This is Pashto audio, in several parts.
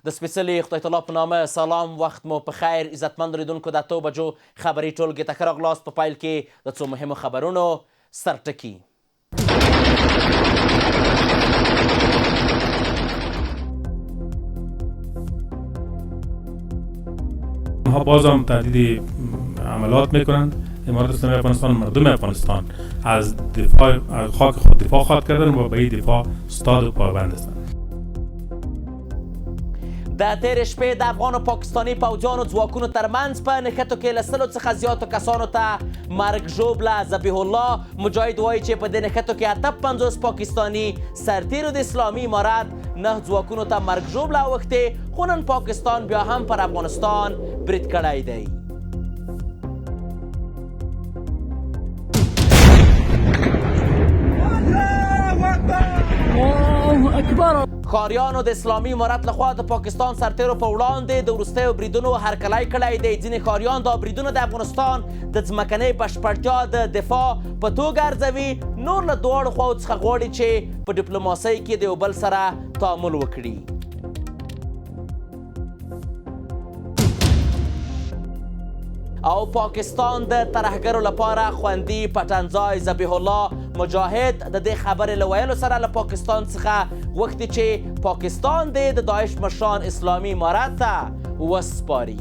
د سپېڅلي خدای تعالی په نامه سلام، وخت مو په خیر. عزتمندو لیدونکو، د 8 بجو خبري ټولګې ته ښه راغلاست. په پیل کې د څو مهمو خبرونو سرټکي. اونها بازم تهدید عملات میکنند. امارت اسلامی افغانستان، مردم افغانستان از دفاع از خاک خود دفاع خواهد کردن و به این دفاع ستاد و پایبند هستند. د تېرې شپې د افغان او پاکستاني پوځیانو ځواکونو ترمنځ په نښتو کې له 100 څخه زیاتو کسانو ته مرګ ژوبله. ذبیح الله مجاهد وایي چې په دې نښتو کې 58 پاکستاني سرتیرو د اسلامي امارت 9 ځواکونو ته مرګ ژوبله اوښتې، خو نن پاکستان بیا هم پر افغانستان برید کړی دی. ښاریانو د اسلامي امارت لخوا د پاکستان سرتیرو په وړاندې د وروستیو بریدونو هرکلی کړی دی. ځینې ښاریان دا بریدونه د افغانستان د ځمکنۍ بشپړتیا د دفاع په توګه ارزوي، نور له دواړو خواوو څخه غواړي چې په ډیپلوماسۍ کې د یو بل سره تعامل وکړي. او پاکستان د ترهګرو لپاره خوندي پټنځای. ذبیح الله مجاهد د دې خبرې له ویلو سره له پاکستان څخه غوښتي چې پاکستان دې د داعش مشران اسلامي امارت ته وسپاري.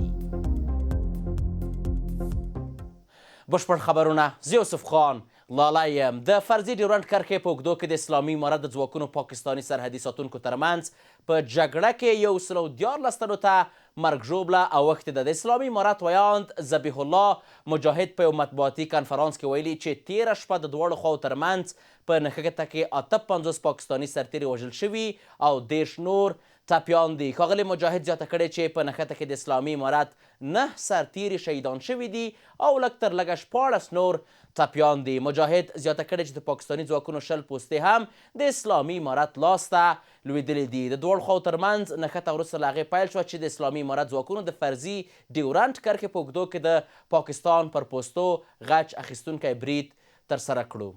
بشپړ خبرونه، زه یوسف خان لالی یم. د فرضي ډیورنډ کرښې په اوږدو کې د اسلامي امارت د ځواکونو پاکستاني سرحدي ساتونکو ترمنځ په جګړه کې 113 تنو ته مرګ ژوبله اوښتې ده. د اسلامي امارت ویاند ذبیح الله مجاهد په یو مطبوعاتي کنفرانس کې ویلي چې تېره شپه د دواړو خواوو ترمنځ په نښته کې 58 پاکستاني سرتېري وژل شوي او 30 نور ټپیان دي. ښاغلي مجاهد زیاته کړې چې په نښته کې د اسلامي امارت 9 سرتېري شهیدان شوي دي او لږ تر لږه 16 نور ټپیان دي. مجاهد زیاته کړې چې د پاکستاني ځواکونو 20 پوستې هم د اسلامي امارت لاس ته لوېدلې دي. د دواړو خواوو ترمنځ نښته وروسته له هغې پیل شوه چې د اسلامي امارت ځواکونو د فرضي ډیورنډ کرښې په اوږدو کې د پاکستان پر پوستو غچ اخیستونکی برید ترسره کړو.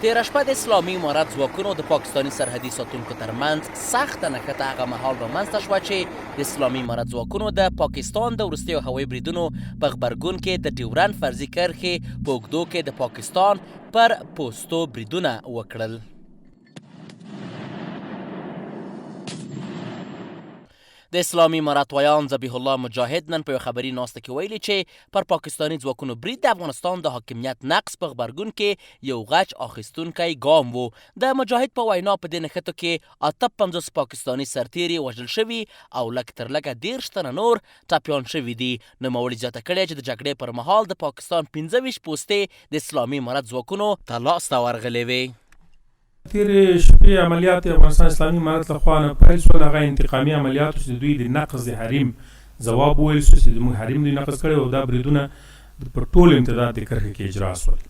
تېره شپه د اسلامي امارت ځواکونو د پاکستاني سرحدي ساتونکو ترمنځ سخته نښته هغه مهال رامنځته شوه چې د اسلامي امارت ځواکونو د پاکستان د وروستیو هوایي بریدونو په غبرګون کې د ډیورنډ فرضي کرښې په اوږدو کې د پاکستان پر پوستو بریدونه وکړل. د اسلامي امارت ویاند ذبیح الله مجاهد نن په یو خبري ناسته کې ویلي چې پر پاکستاني ځواکونو برید د افغانستان د حاکمیت نقض په غبرګون کې یو غچ اخیستونکی ګام وو. د مجاهد په وینا په دې نښتو کې 58 پاکستاني سرتیري وژل شوي او لږ تر لږه 30 تنه نور ټپیان شوي دي. نوموړي زیاته کړې چې د جګړې پر مهال د پاکستان 25 پوستې د اسلامي امارت ځواکونو ته لاسته ورغلې وې. تیرې شپې عملیات د افغانستان اسلامي امارت له خوا نه پیل شول، هغه انتقامي عملیات وو چې د دوی د نقض د حریم ځواب وویل شو چې زموږ حریم دوی نقض کړی او دا بریدونه په ټول امتداد د کرښې کې اجرا شول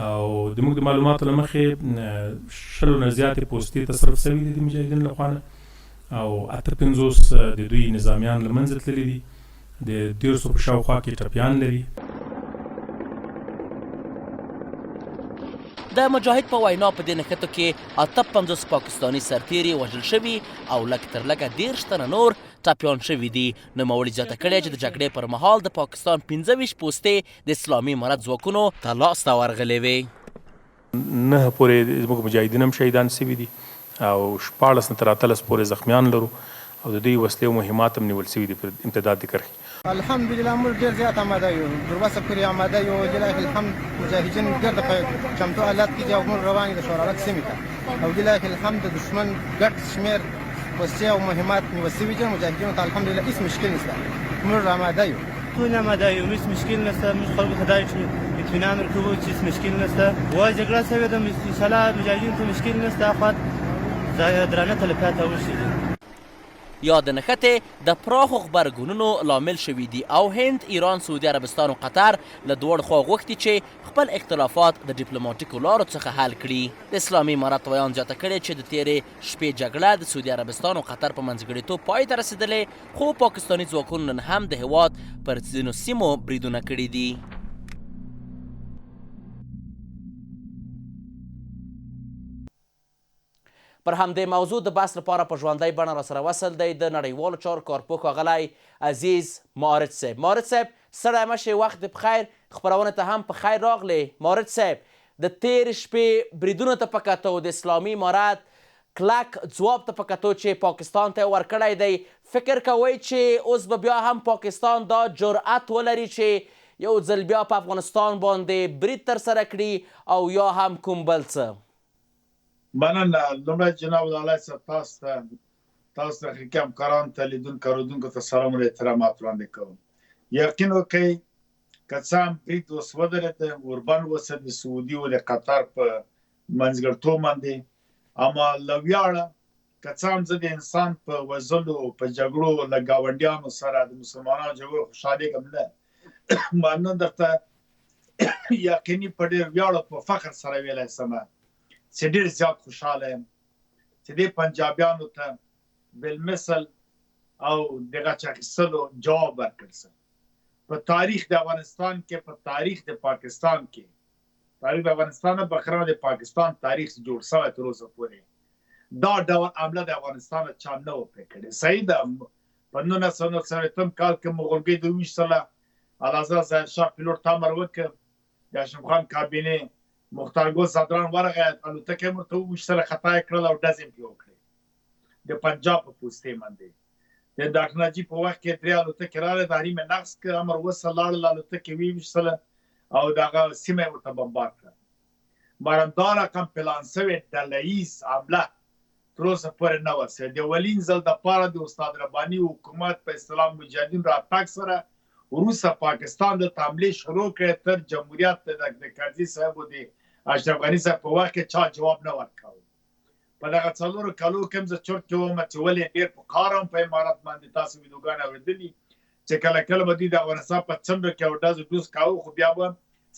او د موږ د معلوماتو له مخې 20 نه زیاتې پوستې تصرف شوې دي د مجاهدینو له خوا نه او 58 د دوی نظامیان له منځه تللي دي. د 30 په شاوخوا کې ټپیان لري. د مجاهد په وینا په دې نښتو کې 58 پاکستاني سرتیري وژل شوي او لږ تر لږه 30 تنه نور ټپیان شوي دي. نوموړي زیاته کړې چې د جګړې پر مهال د پاکستان 25 پوستې د اسلامي امارت ځواکونو ته لاسته ورغلې وې. 9 پورې زموږ مجاهدین هم شهیدان شوي دي او 16 نه تر 18 پورې زخمیان لرو او د دوی وسلې او مهمات هم نیول شوي دي په امتداد د کرښې. الحمدلله موږ ډېر زیات اماده یو، تر وسه پورې اماده یو، لله الحمد مجاهدین ډېر د چمتو حالت کې دي او موږ روان یو د شورالک سیمې ته او لله الحمد د دښمن ګډ شمېر وسلې او مهمات نیول شوي دي، مجاهدینو ته الحمدلله هیڅ مشکل نشته، موږ اماده یو. ټول اماده یو، هیڅ مشکل نشته، موږ خلکو ته دا چې اطمینان ورکوو چې هیڅ مشکل نشته. وایي جګړه شوې ده، انشاءالله مجاهدینو ته مشکل نشته، اخوا درانه تلفات اوښتي دي. یاد نښتې د پراخو غبرګونونو لامل شوې دي او هند، ایران، سعودي عربستان او قطر له دواړو خواو غوښتي چې خپل اختلافات د ډیپلوماټیکو لارو څخه حل کړي. د اسلامي امارت ویاند زیاته کړې چې د تېرې شپې جګړه د سعودي عربستان او قطر په منځګړیتوب پای ته رسېدلې، خو پاکستاني ځواکونو نن هم د هېواد پر ځینو سیمو بریدونه کړي دي. پر همدې موضوع د بحث لپاره په ژوندۍ بڼه راسره وصل دی د نړیوالو چارو کارپوه ښاغلی عزیز معارج صاحب. معارج صاحب ستړی مه شې، وخت دې په خیر، خپرونې ته هم په خیر راغلې. معارج صاحب د تېرې شپې بریدونو ته په کتو، د اسلامي امارت کلک ځواب ته په کتو چې پاکستان ته یې ورکړی دی، فکر کوئ چې اوس به بیا هم پاکستان دا جرأت ولري چې یو ځل بیا په افغانستان باندې برید ترسره کړي او یا هم کوم بل څه؟ مننه، لومړی جناب لالی صاحب تاسو ته، تاسو تخنیکي همکارانو ته، لیدونکو اورېدونکو ته سلام او احترامات وړاندې کوم. یقین وکړئ که څه هم برید اوس ودرېد، اوربند وسه د سعودي او د قطر په منځګړتوب باندې، اما له ویاړه که څه هم زه د انسان په وژلو، په جګړو له ګاونډیانو سره د مسلمانانو جګړو خوشحالېږم نه، ما نن درته یقیني په ډېر ویاړ او په فخر سره ویلی سم چې ډېر زیات خوشحاله یم چې دې پنجابیانو ته بالمثل او د غچ اخیستلو جواب ورکړ سه. په تاریخ د افغانستان کې، په تاریخ د پاکستان کې، تاریخ د افغانستان نه بخرنه د پاکستان تاریخ جوړ شوی تر اوسه پورې دا ډول عمله د افغانستان چا نه و پرې کړې. صحیح ده، په 1949 کال کې مغولګۍ د وویشتله، اعلیحضرت ظاهر شاه پیلوټ ته امر وکړ، د هاشم خان کابینې مختار ګل ځدران ورغی، الوتکه یې ورته وویشتله، خطا یې کړله او ډزې یې پرې وکړې د پنجاب په پوستې باندې. د ډاکټر نجیب په وخت کې درې الوتکې راغلې، د حریم یې نقض کړ، امر وسه، لاړل، الوتکې ویې ویشتله او دغه سیمه یې ورته بمبار کړه. مګر دا رقم پلان شوې ډله ییز حمله تر اوسه پورې نه وه شوې. د اولین ځل دپاره د استاد رباني حکومت په اصطلاح مجاهدین راتګ سره وروسته پاکستان دلته حملې شروع کړې، تر جمهوریت د کرزي صاحب او د اشرف غني صاحب په وخت کې چا جواب نه ورکاوه. په دغه څلورو کلو کې هم زه چرت کې وم چې ولې ډېر په قار وم په امارت باندې. تاسو ویډیوګانې اورېدلي چې کله کله به دوی د افغانستان په څنډو کې او ډزو ډوز کاوه، خو بیا به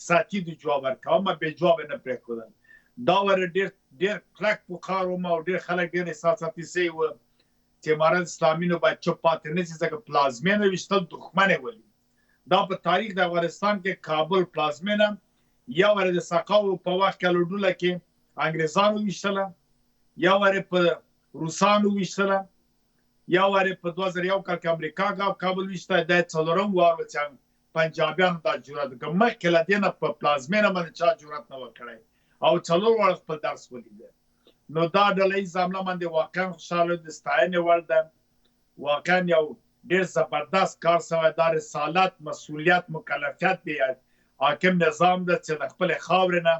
ساتي دوی جواب ورکاوه، ما بې جوابه نه پرېښودل. دا ور ډېر ډېر کلک په قار وم او ډېر خلک ډېر احساساتي سوي وو چې امارت اسلامي نو باید چوپ پاتې نه شي، ځکه پلازمېنه ویشتل دښمن یې ولي. دا په تاریخ د افغانستان کې کابل پلازمېنه یو واره د سقاو په وخت کې الوډوله کې انګریزانو ویشتله، یو واره په روسانو ویشتله، یو واره په 2001 کال کې امریکا کابل ویشته. دا څلورم وار و چې پنجابیانو دا جرأت وکړ. مخکې له دې نه په پلازمېنه باندې چا جرأت نه وکړی او څلور واړه خپل درس ولیده. نو دا ډله ییزه حمله باندې واقعا خوشحاله، د ستاینې وړ ده، واقعا یو ډېر زبردست کار سوی. دا رسالت، مسؤلیت، مکلفیت دی حاکم نظام ده چې د خپلې خاورې نه،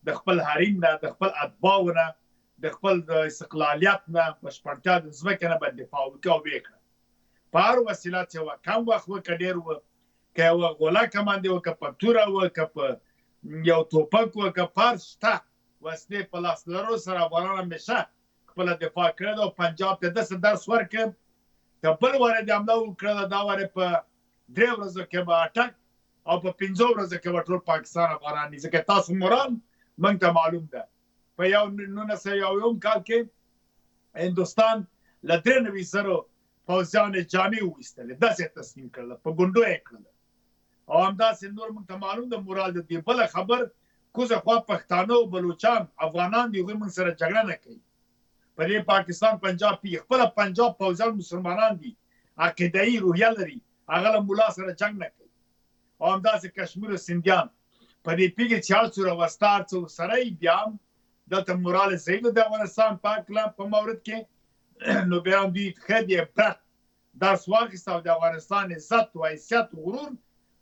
د خپل حریم نه، د خپل اتباعو نه، د خپل استقلالیت نه، بشپړتیا د ځمکې نه باید دفاع وکړي او ویې کړه په هر وسیله چې وه، کم وخت وه که ډېر وه، که یوه غولکه باندې وه، که په توره وه، که په یو توپک وه، که په هر شته وسلې په لاس لرلو سره افغانان همیشه خپله دفاع کړې ده. او پنجاب ته داسې درس ورکړ که بل واره د حمله وکړله، دا واره په درې ورځو کې به اټک او په پنځو ورځو کې به ټول پاکستان افغانان دي. ځکه تاسو مورال موږ ته معلوم ده. په یو 1901 کال کې هندوستان له 93,000 پوځیانو جامې وویستلې، داسې یې تسلیم کړله، په ګونډو یې کړله. او همداسې نور موږ ته معلوم ده مورال د دې. بله خبر کوزه خوا پښتانه او بلوچان افغانان دي، هغوی موږ سره جګړه نه کوي. په دې پاکستان پنجاب پی خپله پنجاب پوځیان مسلمانان دي، عقیدهیي روحیه لري، هغه له ملا سره جنګ نه کوي. او همداسې کشمیر او سندیان په دې پیږي چې هر څومره وسله هر څه ورسره وي، بیا هم دلته مورال ضعیف ده د افغانستان په هکله په مورد کې. نو بیا هم دوی ښه د عبرت درس واخیست او د افغانستان عزت او حیثیت او غرور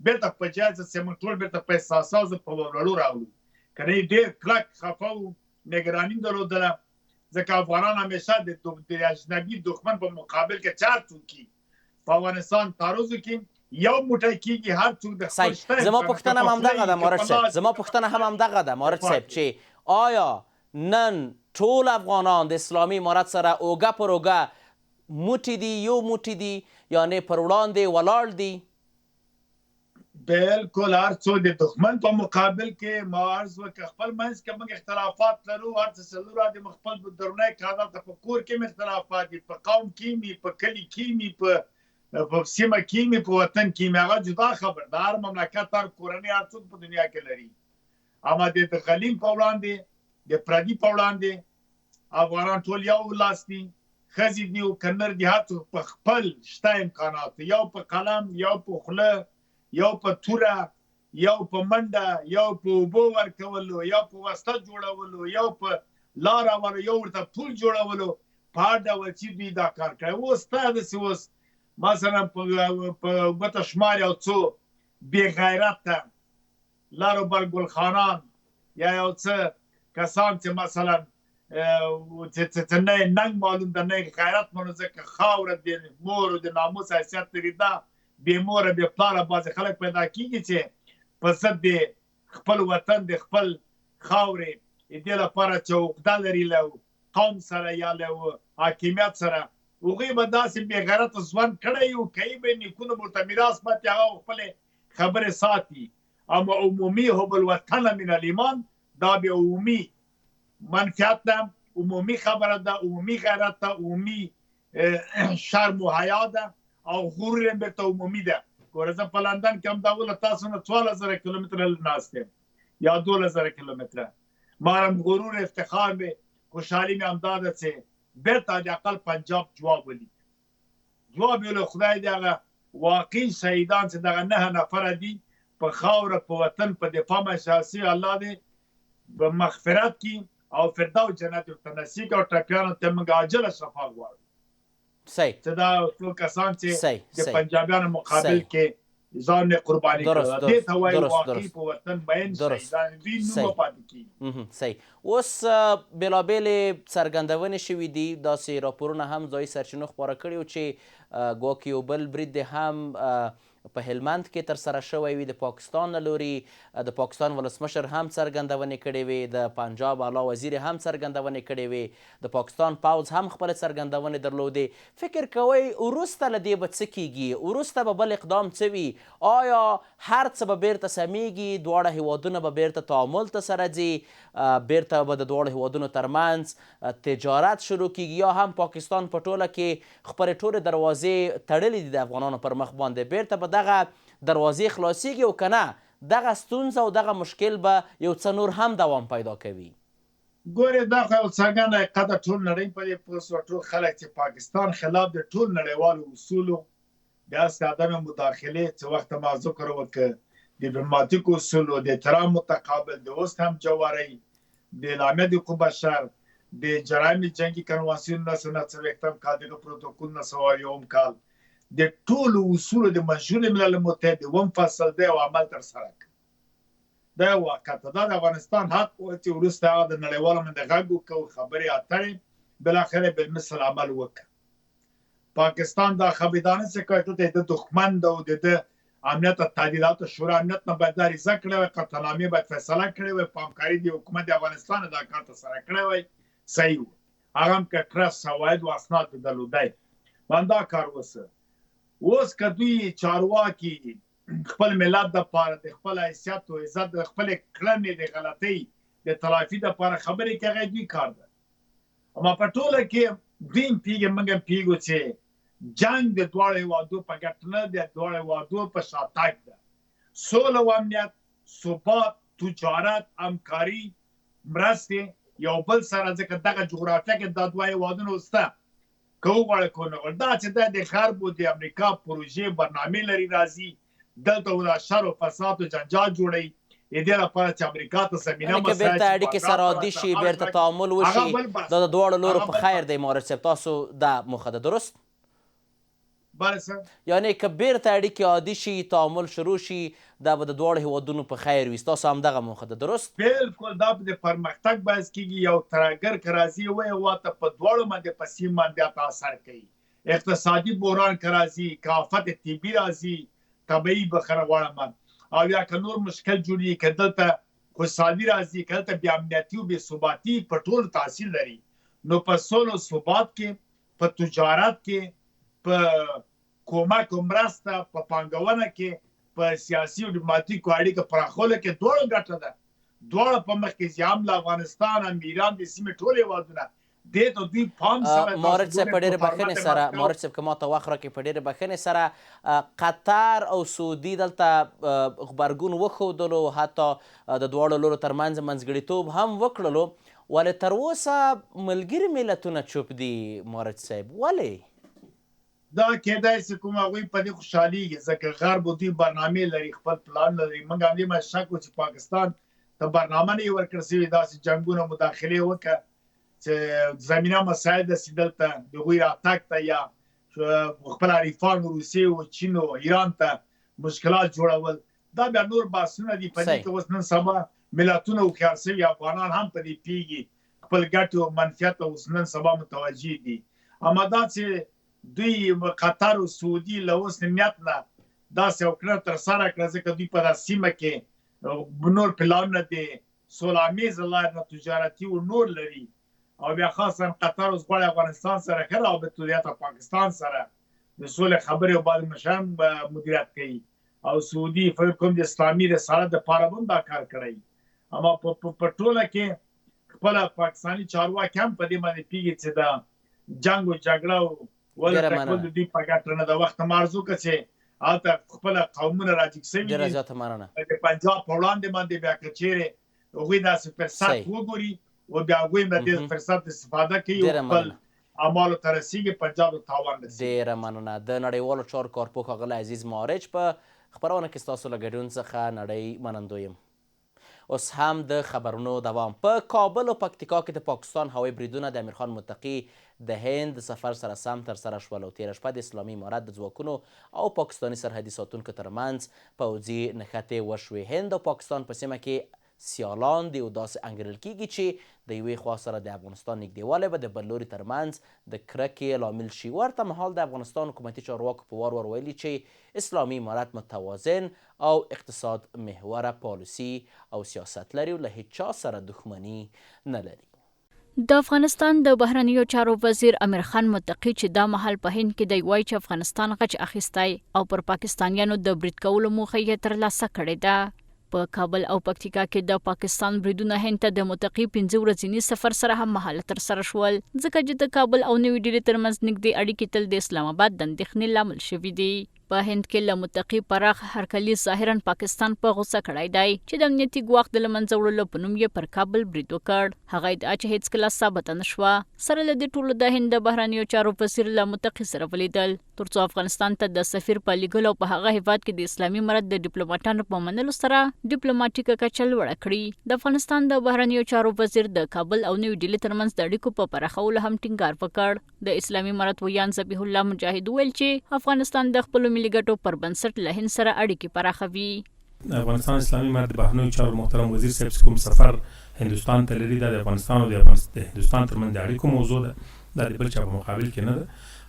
بیرته په جای چې موږ ټول بیرته په احساساتو په ورلو راغلو. که نه ډېر کلک خفه وو، نګراني درلودله، ځکه افغانان همیشه د اجنبي دښمن په مقابل کې چار څوک په افغانستان تعرض وکړي یو موټی کیږي، هر څوک د خپل شته. زما پوښتنه هم همدغه ده مارج صاحب، زما پوښتنه هم همدغه ده مارج صاحب چې آیا نن ټول افغانان د اسلامي امارت سره اوږه پر اوږه موټي دي، یو موټي دي، یعنې پر وړاندې ولاړ دي؟ بالکل، هر څوک د دښمن په مقابل کې ما عرض وکړ خپل منځ کې موږ اختلافات لرو، هر څه چې لرو د خپل درونی کار ته په کور کې اختلافات دي، په قوم کې مي، په کلي کې مي، په سیمه کې مي، په وطن کې مي، هغه جدا خبر ده. هر مملکت، هر کورنۍ، هر څوک په دنیا کې لري. اما د غلیم په وړاندې، د پردي په وړاندې افغانان ټول یو لاس دي، ښځې دي او که نر دي، هر څوک په خپل شته امکاناتو، یو په قلم، یو په خوله، یو په توره، یو په منډه، یو په اوبو ورکولو، یو په وسله جوړولو، یو په لاره ور، یو ورته پول جوړولو، په هر ډول چې دوی دا کار کوي. اوس ته داسې اوس مثلا په ګوته شمار یو څو بې غیرته لر او بر ګلخانان یا یو څه کسان چې مثلا چې نه یې ننګ معلوم ده، نه یې غیرت معلوم، ځکه خاوره د مور او د ناموس حیثیت لري، دا بې موره بې پلاره بعضې خلک پیدا کېږي چې په ضد د خپل وطن د خپل خاورې دې لپاره چې عقده لري له قوم سره یا له حاکمیت سره، هغوی به داسې بې غیرته ژوند کړی او کوي به، نیکونو به ورته میراث پاتې، هغه خپلې خبرې ساتي. اما عمومي حب الوطن من الایمان دا به عمومي منفیت ده، عمومي خبره ده، عمومي غیرت ده، عمومي شرم و حیا ده او غرور یې بیرته عمومي ده. ګوره زه په لندن کې هم دا ول تاسو نه 14000 کیلومتره لرې ناست یم یا 12000 کیلومتره، مارم غرور افتخار مې خوشحالي مې همدا ده چې بیرته د اقل پنجاب جواب ولید، جواب یې له خدای دې هغه واقعي شهیدان چې دغه 9 نفره دي په خاوره په وطن په دفاع باندې شهید شوي، الله دې به مغفرت کړي او فردوس جنت ورته نصیب کړي او ټپیانو ته موږ عاجله شفا غواړو. صحیح. چې دا څو کسان چې د پنجابیانو مقابل کې ځان یې قرباني کړل، دې ته وایي واقعي په وطن مین شهیدان، دوی نوم به پاتې کېږي. صحیح. اوس بېلابېلې څرګندونې شوې دي، داسې راپورونه هم ځایي سرچینو خپاره کړي وو چې ګواکې یو بل برید دې هم په هلمند کې ترسره شوی وي د پاکستان له لوري. د پاکستان ولسمشر هم څرګندونې کړې وې، د پنجاب اعلی وزیر هم څرګندونې کړې وې، د پاکستان پوځ هم خپلې څرګندونې درلودې. فکر کوئ وروسته له دې به څه کیږي؟ وروسته به بل اقدام څه وي؟ آیا هر څه به بیرته سمیږي؟ دواړه هیوادونه به بیرته تعامل ته سره ځي؟ بیرته به د دواړو هیوادونو ترمنځ تجارت شروع کیږي؟ یا هم پاکستان په ټوله کې خپلې ټولې دروازې تړلې دي د افغانانو پر مخ باندې، بیرته به دغه دروازې خلاصیږي او که نه دغه ستونزه او دغه مشکل به یو څه نور هم دوام پیدا کوي؟ ګورې دا خو یو څرګند حقیقت ده، ټول نړۍ په دې پوه شوه، ټول خلک چې پاکستان خلاف د ټول نړیوالو اصولو د اصل عدم مداخلې څه وخت ما ذکر وکړ، د ډیپلوماټیکو اصولو د احترام متقابل، د اوس هم جوارۍ، د اعلامیه د حقوق بشر، د جرایم جنګي کنوانسیون 1949 کال، دغه پروتوکول 1901 کال، د ټولو اصولو د منشور ملل متحد د اووم فصل دی او عمل تر سره کړ. دا یو واقعیت ده، دا د افغانستان حق و چې وروسته هغه د نړیوالو باندې غږ وکړ، خبرې اترې بالاخره بالمثل عمل وکړ. پاکستان دا خبرې دا نه څه کوي، ته د دښمن ده او د ده امنیت تهدیدات شورا امنیت نه باید دا ریزه کړې وای، قطعنامې باید فیصله کړې وای، په همکاري د حکومت د افغانستان دا کار ترسره کړی وای، صحیح و. هغه هم که ټرست شواهد و اسناد درلودای همدا کار وسه. اوس که دوی چارواکي خپل ملت د پاره د خپل حیثیت او عزت د خپل کړنې د غلطۍ د تلافي د پاره خبرې کوي، هغه دوی کار ده. اما په ټوله کې دوی هم پوهېږي، موږ هم پوهېږو چې جنګ د دواړو هېوادو په ګټه نه دی، د دواړو هېوادو په شاتګ ده. سوله او امنیت، ثبات، تجارت، همکاري، مرستې یو بل سره، ځکه دغه جغرافیه کې دا دوه هېوادونه شته، که وغواړي که ونه غواړي. دا چې دا د غرب او د امریکا پروژې برنامې لري، راځي دلته و دا شر او فساد او جنجال جوړوي، د دې لپاره چې امریکا ته زمینه یعنې که مساعد بیرته شي، اړیکې بازار سره ته عادي راشه، شي، خلک بیرته راکړي، تعامل هغه وشي، بل بحث دا د دواړو لورو هغه په بل خیر بحث دی. مورد صاحب تاسو دا موخه ده، درست؟ بله سر. یعنې که بیرته اړیکې عادي شي، تعامل شروع شي، دا به د دواړو هیوادونو په خیر وي، ستاسو همدغه موخه ده، درست؟ بالکل، دا به د پرمختګ باعث کیږي. یو ترهګر که راځي یو هیواد ته په دواړو باندې په سیم باندې حتی اثر کوي. اقتصادي بحران که راځي، که آفت طبي راځي، طبیعي بخښنه غواړم، او یا که نور مشکل جوړیږي، که دلته خوشحالي راځي، که دلته بې امنیتي او بې ثباتي په ټولو تاثیر لري. نو په سولو ثبات کې، په تجارت کې، په کومک او مرسته، په پانګونه کې، په سیاسي او ډیپلوماټیکو اړیکو پراخولو کې دواړو ګټه ده. دواړه په مخ کې ځي، هم له افغانستان هم ایران، د سیمې ټول هېوادونه دې ته دوی پام سوی. مارج صاحب په ډېرې بښنې سره، مارج صاحب که ماته وخت راکړئ، په ډېرې بښنې سره، قطر او سعودي دلته غبرګون وښودلو، حتی د دواړو لورو ترمنځ منځګړیتوب هم وکړلو، ولې تر اوسه ملګري ملتونه چوپ دي مارج صاحب، ولې؟ دا کېدای سي کوم هغوی په دې خوشحالېږي، ځکه غرب او دوی برنامې لري، خپل پلان لري. موږ هم دې باندې شک و چې پاکستان ته برنامه نه ورکړل سوې داسې جنګونه مداخلې وکړه چې زمینه مساعده سي دلته د هغوی راتګ ته، یا خپل حریفان روسیې او چین او ایران ته مشکلات جوړول. دا بیا نور بحثونه دي. په دې کې اوس نن سبا ملتونه هوښیار سوي، افغانان هم په دې پوهېږي، خپل ګټې او منفیت اوس نن سبا متوجه دي. اما دا چې دوی قطر او سعودي له اوس نیت نه داسې یو کړنه ترسره کړه، ځکه دوی په دا سیمه کې نور پلانونه د سوله امیزه لارې نه تجارتي او نور لري، او بیا خاصا قطر اوس غواړي افغانستان سره ښه روابط ولري، حتی پاکستان سره د سولې خبرې او بعض مشران مدیریت کوي، او سعودي فکر کوم د اسلامي رسالت دپاره به هم دا کار کړی. اما په ټوله کې خپله پاکستاني چارواکي هم په دې باندې پوهېږي چې دا جنګ او جګړه او ولې ټکول د دوی په ګټه نه ده. وخت هم عرض وکړه چې هلته خپله قومونه راجګ سوي ډېره دي زیاته مننه. د پنجاب په وړاندې باندې، بیا که چیرې هغوی داسې فرصت وګوري او بیا هغوی هم له دې فرصت استفاده کوي او ډېره خپل مننه. اعمالو ته رسیږي، پنجاب ته تاوان رسیږي. ډېره مننه. د نړیوالو چارو کارپوه ښاغلی عزیز معارج، په خپرونه کې ستاسو له ګډون څخه نړۍ منندوی یم. اوس هم د خبرونو دوام. په کابل او پکتیکا کې د پاکستان هوایي بریدونه د امیرخان متقي د هند د سفر سره سم ترسره شول او تېره شپه د اسلامي امارت د ځواکونو او پاکستاني سرحدي ساتونکو ترمنځ پوځي نښتې وشوې. هند او پاکستان په سیمه کې سیالان دي او داسې انګېرل کېږي چې د یوې خوا سره د افغانستان نږدېوالی به د بل لوري ترمنځ د کرکې لامل شي. ورته مهال د افغانستان حکومتي چارواکو په وار وار ویلي چې اسلامي امارت متوازن او اقتصاد محوره پالیسي او سیاست لري او له هیچا سره دښمني نه لري. د افغانستان د بهرنیو چارو وزیر امیرخان متقي چې دا مهال په هند کې دی، وایي چې افغانستان غچ اخیستی او پر پاکستانیانو د برید کولو موخه یې ترلاسه کړې ده. په کابل او پکتیکا کې د پاکستان بریدونه هند ته د متقي 5 ورځني سفر سره هم مهاله ترسره شول، ځکه چې د کابل او نوي ډیلي ترمنځ نږدې اړیکې تل د اسلام اباد د اندېښنې لامل شوي دي. په هند کې له متقي پراخ هرکلي ظاهراً پاکستان په غوسه کړی دی چې د امنیتي ګواښ د له منځه وړلو په نوم یې پر کابل برید وکړ، هغه ادعا چې هیڅکله ثابته نه شوه. سره له دې ټولو د هند د بهرنیو چارو وزیر له متقي سره ولیدل، ترڅو افغانستان ته د سفیر په لیږلو او په هغه هیواد کې د اسلامي امارت د ډیپلوماټانو په منلو سره ډیپلوماټیکه کچه لوړه کړي. د افغانستان د بهرنیو چارو وزیر د کابل او نوي ډیلي ترمنځ د اړیکو په پراخولو هم ټینګار وکړ. د اسلامي امارت ویاند ذبیح الله مجاهد وویل چې افغانستان د خپلو ملي ګټو پر بنسټ له هند سره اړیکې پراخوي. د افغانستان اسلامي امارت د بهرنیو چارو محترم وزیر صاحب چې کوم سفر هندوستان ته لري، دا د افغانستان او د هندوستان ترمنځ د اړیکو موضوع ده، دا د بل چا په مقابل کې نه ده.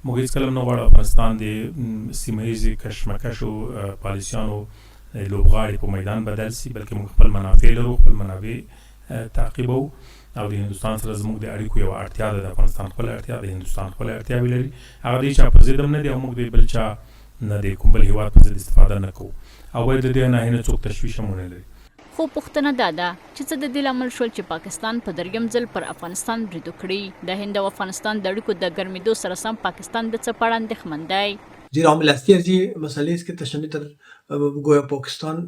موږ هیڅکله هم نه غواړو افغانستان د سیمه ییزې کشمکش او پالیسیانو لوبغاړي په میدان بدل سي، بلکې موږ خپل منافع لرو، خپل منافع تعقیبوو او د هندوستان سره زموږ د اړیکو یوه اړتیا ده. د افغانستان خپله اړتیا ده، هندوستان خپله اړتیاوې لري، هغه د هیچا په ضد هم نه دي او موږ د بل چا نه د کوم بل هیواد په ضد استفاده نه کوو او باید له دې ناحیې نه څوک تشویش هم ونه لري. خو پوښتنه دا ده چې څه د دې لامل شول چې پاکستان په دریم ځل پر افغانستان برید وکړي؟ د هند او افغانستان د اړیکو د ګرمېدو سره سم پاکستان د څه په اړه اندېښمن دی؟ زیرا عامل اصلی از این مسئله است که تشنج در گویا پاکستان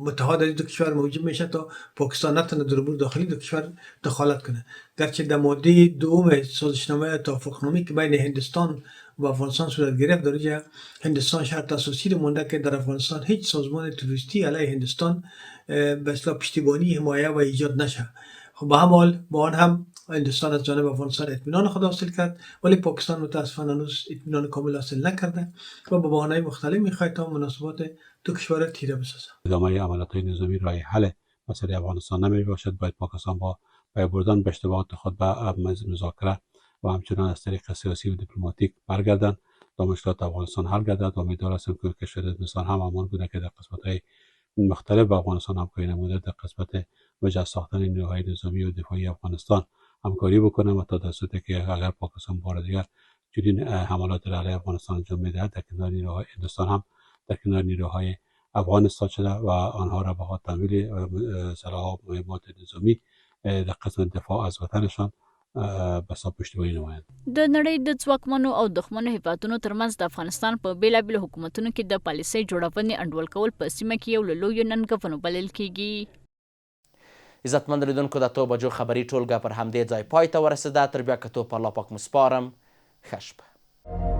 متحد از دو کشور موجب میشه تا پاکستان نتونه در امور داخلی دو کشور دخالت کنه. گرچه در ماده دوم سازشنامه توافقنامه که بین هندستان و افغانستان صورت گرفت، در اینجا هندستان شرط اساسی رو مانده که در افغانستان هیچ سازمان تروریستی علیه هندستان به اصطلاح پشتیبانی، حمایه و ایجاد نشه. خب به هم حال با آن هم هندستان از جانب افغانستان اطمینان خود حاصل کرد، ولی پاکستان متاسفانه هنوز اطمینان کامل حاصل نکرده و با بهانه‌های مختلف میخواهد تا مناسبات دو کشور را تیره بسازد. ادامه عملیات نظامی راه حل مسئله افغانستان نمی باشد. باید پاکستان با پای بردن به اشتباهات خود به مذاکره و همچنان از طریق سیاسی و دیپلماتیک برگردند تا مشکلات افغانستان حل گردد. امیدوار هستم که کشور هندوستان هم همان گونه که در قسمت‌های مختلف به افغانستان همکاری نموده، در قسمت مجهز ساختن نیروهای نظامی و دفاعی افغانستان همکاری بکنه و تا در صورتی که اگر پاکستان بار دیگر چنین حملات را علیه افغانستان انجام میدهد، در کنار نیروهای هندوستان هم در کنار نیروهای افغانستان شده و آنها را به تمویل سلاح و مهمات نظامی در قسمت دفاع از وطنشان به حساب پشتیبانی نمایند. د نړۍ د ځواکمنو او دښمنو هېوادونو ترمنځ د افغانستان په بېلابېلو حکومتونو کې د پالیسۍ جوړونې انډول کول په سیمه کې یو له لویو ننګونو بلل کېږي. عزتمندو لیدونکو د اتو بجو خبري ټولګه پر همدې ځای پای ته ورسېده، تر بیا کتو په الله پاک مو سپارم، ښه شپه.